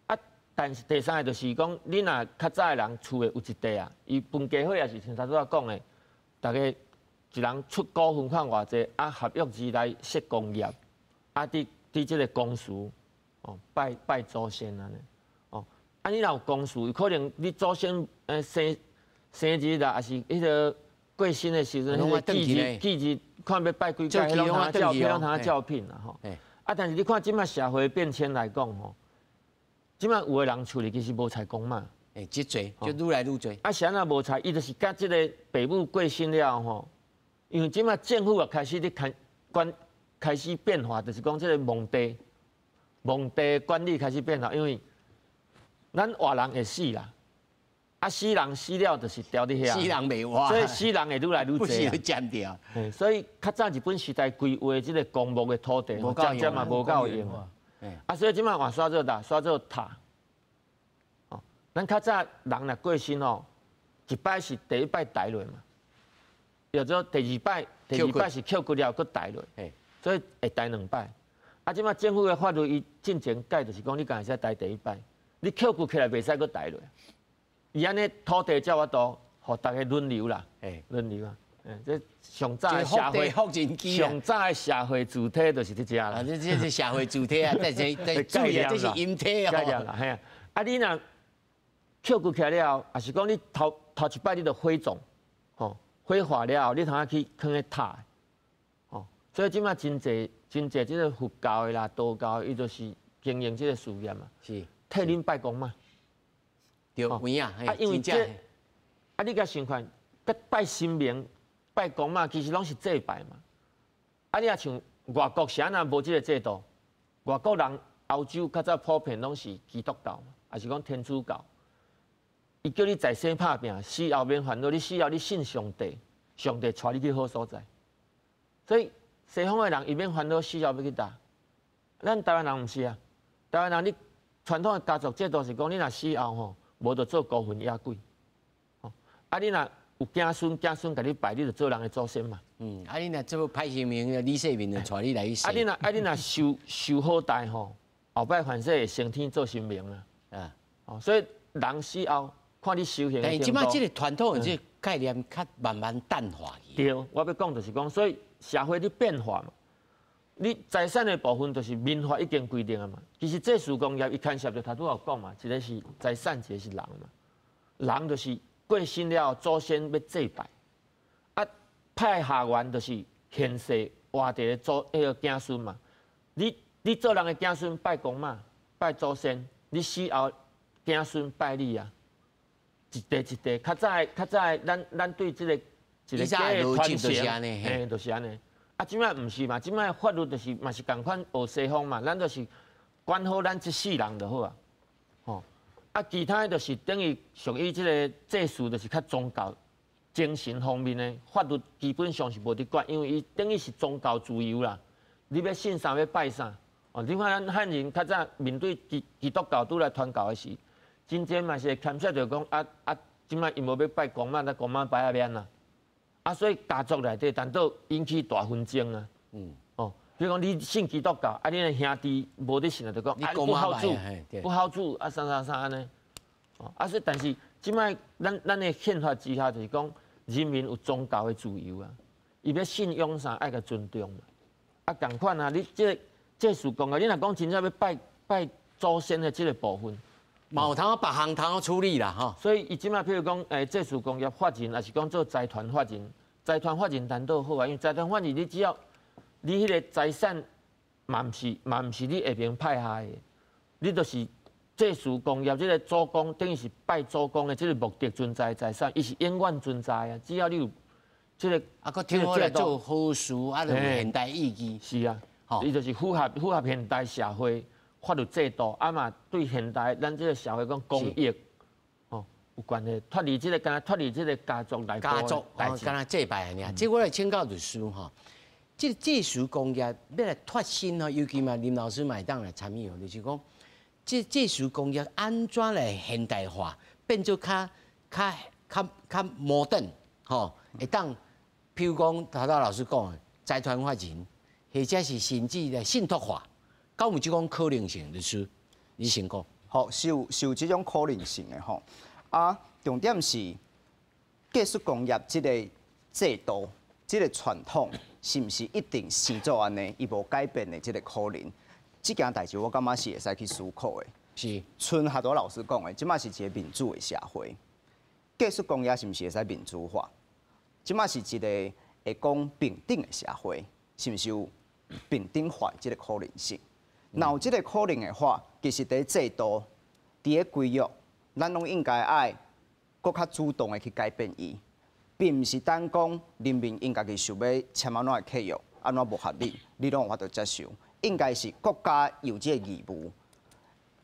啊，但是第三个就是讲，你若较早的人厝的有一块啊，伊分家伙也是像头拄仔讲的，逐家一人出股份款偌济，啊，合约字来设公业，啊，伫这个公司，哦，拜拜祖先按呢，哦，啊，你若有公司，有可能你祖先生生日啦，抑是彼个过身的时阵，彼个忌日忌日，看欲拜几摆，彼拢通照片，拢通照片啦吼。啊，但是你看这马社会变迁来讲吼，这马有的人厝里其实无祭公妈，欸，真济就愈来愈济。啊，是按怎无祭？伊就是佮这个爸母过身了吼，因为这马政府也开始咧看管。开始变化，就是讲这个墓地，墓地管理开始变化，因为咱活人会死啦，啊死人死了就是牢伫遐，死人袂活，所以死人会愈来愈济，不是占掉。所以较早日本时代规划这个公墓的土地，渐渐嘛无够用。啊，所以这马换煞做啥？煞做塔。哦，咱较早人若过身哦，一摆是第一摆抬落嘛，叫做第二摆，第二摆是抾骨了阁抬落。所以会抬两摆，啊，这马政府的法律伊进前改，就是讲你敢会使抬第一摆，你抾骨起来袂使阁抬落。伊按呢土地才有法度，予逐家轮流啦，轮流啊，这上早的社会，上早的社会主体就是伫遮啦。啊，这这是社会主体啊，这这这注意啊，这是阴体哦。概念啦，嘿啊，啊你若抾骨起来了后，抑是讲你头头一摆你就火葬，吼，火化了后，你通仔去囥咧塔。所以这马真济真济，这个佛教的啦、道教的，伊就是经营这个事业嘛，是替恁拜公妈。对，有影，啊，因为这，啊，你共想看，佮拜神明、拜公妈，其实拢是祭拜嘛。啊，你若像外国是按怎无这个制度？外国人欧洲较早普遍拢是基督教嘛，抑是讲天主教。伊叫你在世拍拚，死后免烦恼，你死后你信上帝，上帝带你去好所在。所以西方的人伊免烦恼死后欲去佗，咱台湾人毋是啊。台湾人你传统的家族制度是讲，你若死后吼，无就做孤魂野鬼，吼啊你若有子孙，子孙共你拜，你就做人的祖先嘛。嗯，啊你若做歹神明，李世民就带你来去啊你若啊你若修修好代吼，后摆凡世会升天做神明啊。啊，哦，所以人死后看你修行。但是这马这个传统的这个概念较慢慢淡化去。对，我欲讲就是讲，所以社会咧变化嘛，你财产的部分就是民法已经规定啊嘛。其实祭祀公业伊牵涉著头拄仔有讲嘛，一个是财产，一个是人嘛。人就是过身了后，祖先欲祭拜，啊派下员就是现世活伫咧祖彼个子孙嘛。你做人的子孙拜公妈，拜祖先，你死后子孙拜你啊。一代一代，较早较早，咱对这个一个家的传承，嘿，就是按呢。啊，这马毋是嘛？这马法律就是嘛是仝款学西方嘛，咱就是管好咱这世人就好啊。吼，啊，其他的就是等于属于这个祭祀，就是较宗教精神方面的法律，基本上是无伫管，因为伊等于是宗教自由啦。你欲信啥，欲拜啥？哦，你看咱汉人较早面对基基督教拄来传教的时，真正嘛是会牵涉著讲啊啊，这马伊无欲拜公妈，那公妈拜欲按怎？啊，所以家族内底颠倒引起大纷争啊。嗯。哦，比如讲你信基督教，啊，恁的兄弟无咧信啊，就讲啊不孝子，不孝子啊，啥啥啥按呢？啊，所以但是這擺咱的憲法之下就是講，人民有宗教的自由啊，伊欲信仰啥愛共尊重嘛。啊，仝款啊，你這個祭祀公業，你若講真正欲拜拜祖先的這個部分，嘛有通別項通處理啦，吼。所以伊這擺譬如講，祭祀公業法人，抑是講做財團法人，財團法人當然好啊，因為財團法人你只要你彼個財產嘛毋是你下爿派下的，你就是祭祀公業這個祖公，等於是拜祖公的這個目的存在的財產，伊是永遠存在啊。只要你有這個，啊，閣聽好來做好事，啊，就有現代意義。是啊，伊就是符合現代社會法律制度，啊嘛對現代咱這個社會講公益，哦有關係，脫離這個，敢若脫離這個家族內家族，敢若祭拜爾。這我來請教律師吼，這個祭祀公業欲來脫身吼，尤其嘛林老師嘛會當來參與，就是講，這祭祀公業按怎來現代化，變做較較較較摩登，吼，會當，譬如講頭拄老師講的財團法人，或者是甚至來信託化，敢有這種可能性？律師，你先講。好，是有這種可能性的吼。啊，重點是祭祀公業這個制度、這個傳統，是毋是一定生做按呢？伊無改變的這個可能。這件代誌我感覺是會使去思考的。像頭拄老師講的，這擺是一個民主的社會，祭祀公業是毋是會使民主化？這擺是一個會講平等的社會，是毋是有平等化這個可能性？若有這個可能的話，其實佇制度、佇個規約，咱攏應該愛閣較主動的去改變伊，並毋是等講人民𪜶家己想欲簽按怎的契約，按怎無合理，你攏有法度接受。應該是國家有這個義務，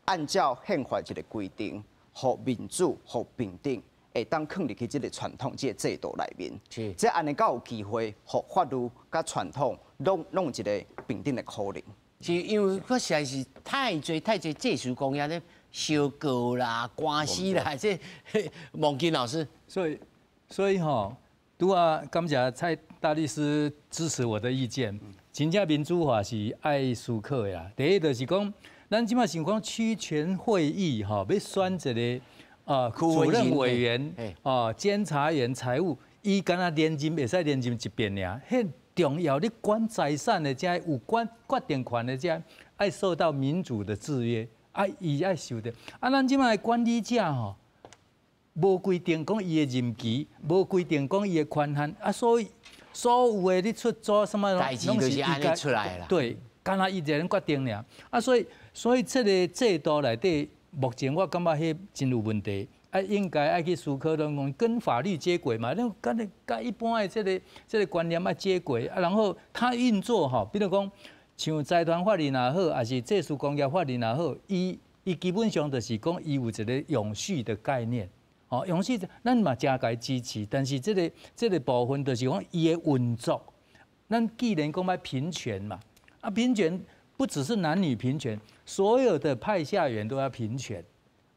按照憲法這個規定，予民主、予平等，會當囥入去這個傳統、這個制度內面。這按呢才有機會，予法律佮傳統攏有一個平等的可能。是因為確實是太濟太濟祭祀公業咧相告啦、官司啦，這孟金老師。所以吼，拄仔感謝蔡大律師支持我的意見。真正民主化是愛思考的啦。第一就是講，咱這擺想講區權會議吼，欲選一個啊主任委員、啊監察員、財務，伊敢若連任會使連任一遍爾。彼重要你管財產的這有管決定權的這，愛受到民主的制約，啊伊愛受著。啊，咱這擺管理者吼，無規定講伊的任期，無規定講伊的權限，啊，所以所有的你出租啥物，代誌就是按呢出來啦。對，敢若伊一個人決定爾。啊，所以這個制度內底，目前我感覺彼真有問題。啊，應該愛去思考，講跟法律接軌嘛，你跟佮一般的這個觀念愛接軌。啊，然後它運作吼，比如講像財團法人也好，抑是祭祀公業法人也好，伊基本上就是講伊有一個永續的概念。哦，永續咱嘛誠共支持，但是這個部分就是講伊的運作，咱既然講欲平權嘛，啊平權不只是男女平權，所有的派下員都要平權。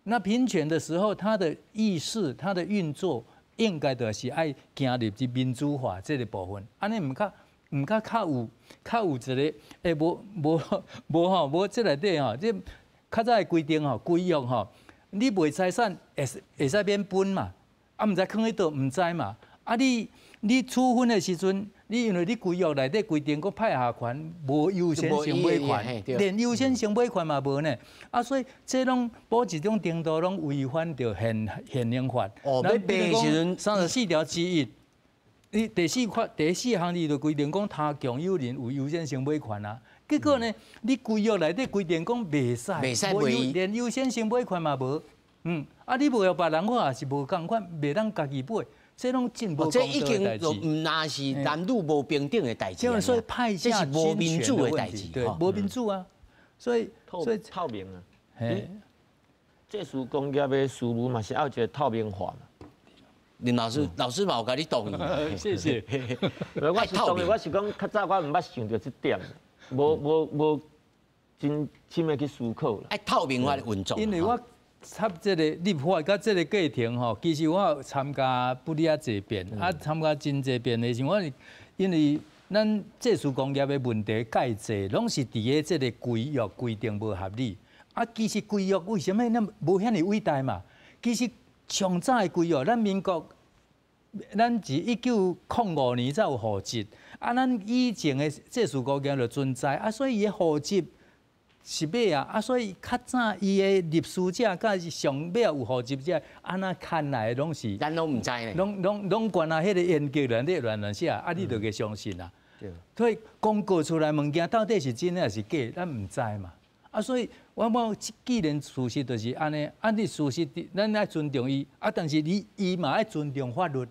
那平權的時候，他的意識、他的運作，應該就是愛行入去民主化這個部分。按呢毋較毋較較有一個，無無無吼，無這內底吼，這較早的規定吼，規約吼，你賣財產會使免分嘛？啊，毋知囥佇佗，毋知嘛？啊你處分的時陣，你因為你規約內底規定講派下權無優先性買權，連優先性買權嘛無呢。啊，所以這攏某一種程度攏違反著現行法。哦，欲賣的時陣34條之一，你第四項伊就規定講，他共有人有優先性買權啊。結果呢，你規約內底規定講袂使，袂使賣，連優先性買權嘛無。啊，你無予別人，我也是無仝款，袂當家己買。這攏真無公這已經就毋但是男女無平等的代誌，所以派下這是無民主的代誌，對，無民主啊，所以所以透明啊，祭祀公業的事務嘛是愛有一個透明化嘛。林老師，老師嘛有共你同意，謝謝。我是同意，我是講較早我毋捌想著這點，無真深的去思考啦。愛透明化的運作，因為我插這個立法佮這個過程吼，其實我有參加不哩仔濟遍，啊參加真濟遍的時候，我因為咱祭祀公業的問題蓋濟，攏是佇咧這個規約規定無合理。啊，其實規約為啥物那無遐爾偉大嘛？其實上早的規約，咱民國，咱是1905年才有戶籍，啊，咱以前的祭祀工業就存在，啊，所以伊的戶籍是欲啊，啊，所以較早伊的入書者佮是上尾有戶籍者，按怎牽來的攏是，咱攏毋知咧，攏攏關啊，彼個研究人咧亂亂寫，啊，你就會相信啊。所以公告出來物件到底是真抑是假，咱毋知嘛。啊，所以我既然事實就是按呢，按呢事實，咱愛尊重伊，啊，但是你伊嘛愛尊重法律，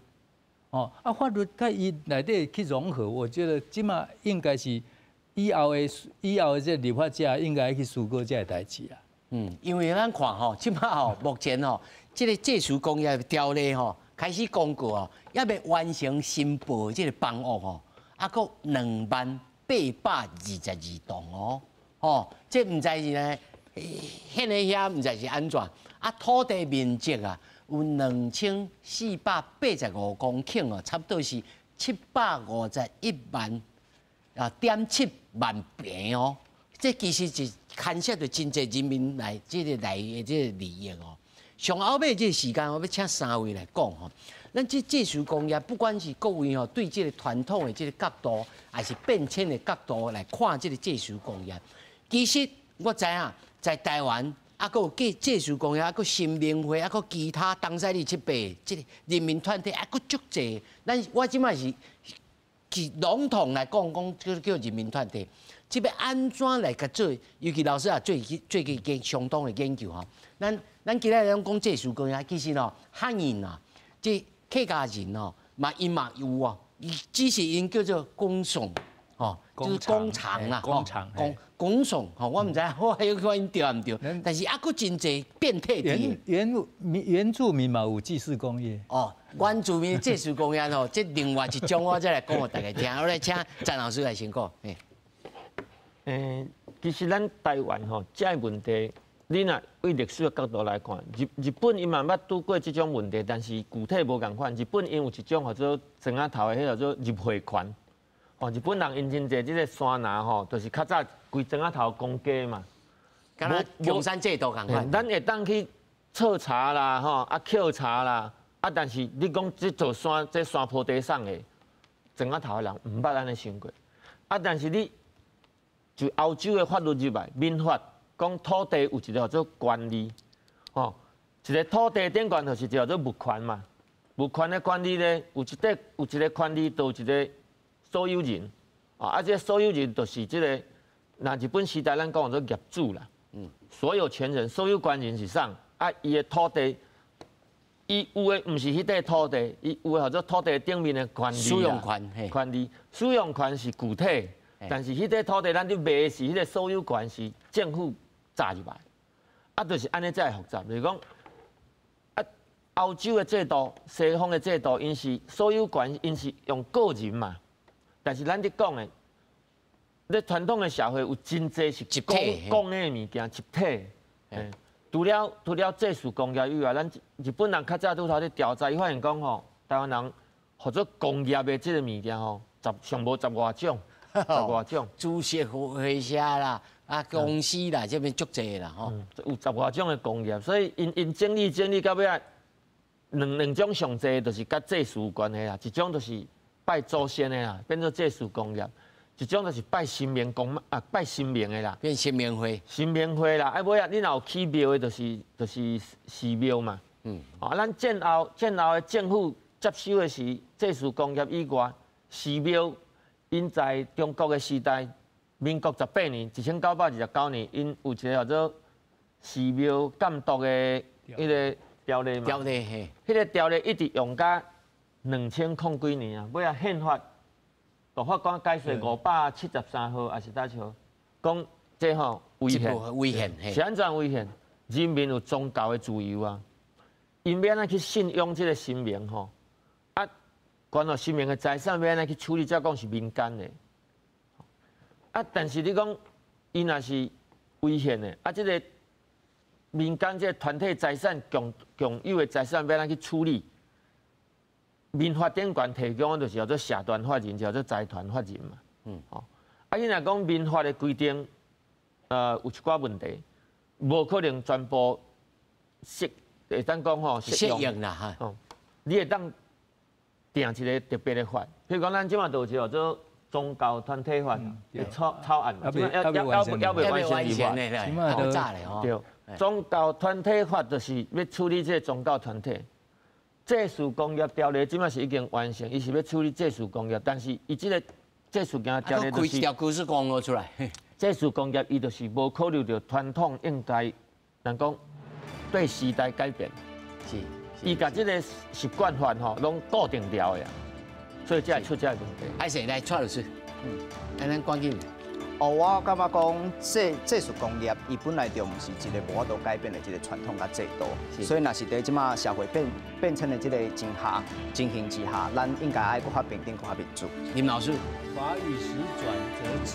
哦，啊，法律佮伊內底去融合，我覺得這馬應該是以後的這立法者應該去思考這个代誌啦。嗯，因為咱看吼，這馬吼目前吼，這个祭祀工業條例吼開始公告哦，猶未完成申報這个房屋吼，啊，閣20,822棟哦。哦，這毋知是呢，現在遐毋知是按怎？啊，土地面積啊，有2485公頃哦，差不多是751萬啊點7萬坪哦。這其實是牽涉著真濟人民來這个來的這个利益哦。上後尾這个時間，我欲請三位來講吼。咱這祭祀工業，不管是各位吼對這个傳統的這个角度，還是變遷的角度來看這个祭祀工業，其實我知影，在台灣啊，閣有祭祀工業，啊，閣神明會，啊，閣其他東西里七八這个人民團體，啊，閣足濟。咱我這擺是是籠統來講，講叫叫人民團體，這欲按怎來共做？尤其老師也做做過相當的研究吼。咱今日攏講祭祀工業，其實吼漢人啊，這客家人吼嘛，伊嘛有哦，伊只是𪜶叫做工廠，吼，就是工廠啦，工廠工廠吼，我毋知我還有看𪜶對毋對，但是猶閣真濟變體原住民嘛有祭祀工業。哦，原住民祭祀工業吼，這另外一種我再來講予大家聽。我來請詹老師來先講。其實咱台灣吼，這个問題，你若對歷史的角度來看，日本伊嘛捌拄過這種問題，但是具體無仝款。日本𪜶有一種號做莊仔頭的，彼叫做入會權。哦，日本人𪜶真濟這个山林吼，就是較早規莊仔頭公家嘛。敢若中山制度仝款。咱會當去採茶啦，吼，啊抾茶啦，啊，但是你講這座山，這山坡地上的莊仔頭的人毋捌按呢想過。啊，但是你就歐洲的法律入來，民法講土地有一个叫做權利，吼，一个土地頂懸就是叫做物權嘛。物權的權利咧，有一塊有一个權利，就有一个所有人，啊，這个所有人就是這个，若日本時代咱講做業主啦，所有權人、所有權人是啥？啊，伊的土地，伊有的毋是彼塊土地，伊有的叫做土地頂面的權利。使用權，權利，使用權是具體，但是彼塊土地咱咧賣的是彼个所有權是政府砸入來，啊，就是按呢才會複雜，就是講，啊，歐洲的制度、西方的制度，𪜶是所有權，𪜶是用個人嘛。但是咱咧講的，咧傳統的社會有真濟是公的物件，集體。除了祭祀工業以外，咱日本人較早拄頭咧調查，伊發現講吼，台灣人合作工業的這个物件吼，上無十外種，十外種。株式會社啦，啊公司啦，這邊足濟啦吼。有十外種的工業，所以𪜶整理整理到尾仔，兩種上濟就是佮祭祀有關係啦，一種就是拜祖先的啦，變做祭祀工業；一種就是拜神明公啊，拜神明的啦，變神明會。神明會啦，啊尾仔你若有起廟的，就是寺廟嘛。啊，咱戰後的政府接收的是祭祀工業以外，寺廟𪜶在中國的時代，民國十八年，1929年，𪜶有一个叫做寺廟監督的彼个條例嘛。條例嘿。彼个條例一直用到2000幾年啊，尾仔憲法大法官解釋573號，還是佗一號，講這吼違憲，違憲是按怎違憲？人民有宗教的自由啊，𪜶欲按怎去信仰這个神明吼？啊，關乎神明的財產欲按怎去處理，才講是民間的。啊，但是你講伊若是違憲的，啊，這个民間這个團體財產共有的財產欲按怎去處理？民法典權提供的就是叫做社團法人，叫做財團法人嘛。哦，啊，你若講民法的規定，有一寡問題，無可能全部適會當講吼適應啦哈。哦，你會當定一個特別的法，譬如講咱這馬就有一個做宗教團體法草草案嘛，猶未完成立法，好早咧吼。對，宗教團體法就是欲處理這個宗教團體。祭祀工業條例這馬是已經完成，伊是欲處理祭祀工業，但是伊這個祭祀工業條例就是開一條高速公路出來。祭祀工業伊就是無考慮著傳統應該，人講對時代改變，是，伊共這個習慣法吼攏固定牢的，所以才會出這個問題。愛誰來蔡律師？嗯，來咱趕緊。哦，我感覺講，祭祀工業伊本來就毋是一個無法度改變的一個傳統佮制度，所以若是佇這馬社會變遷的這個情下情形之下，咱應該愛閣較平等、閣較民主。林老師，法與時轉則。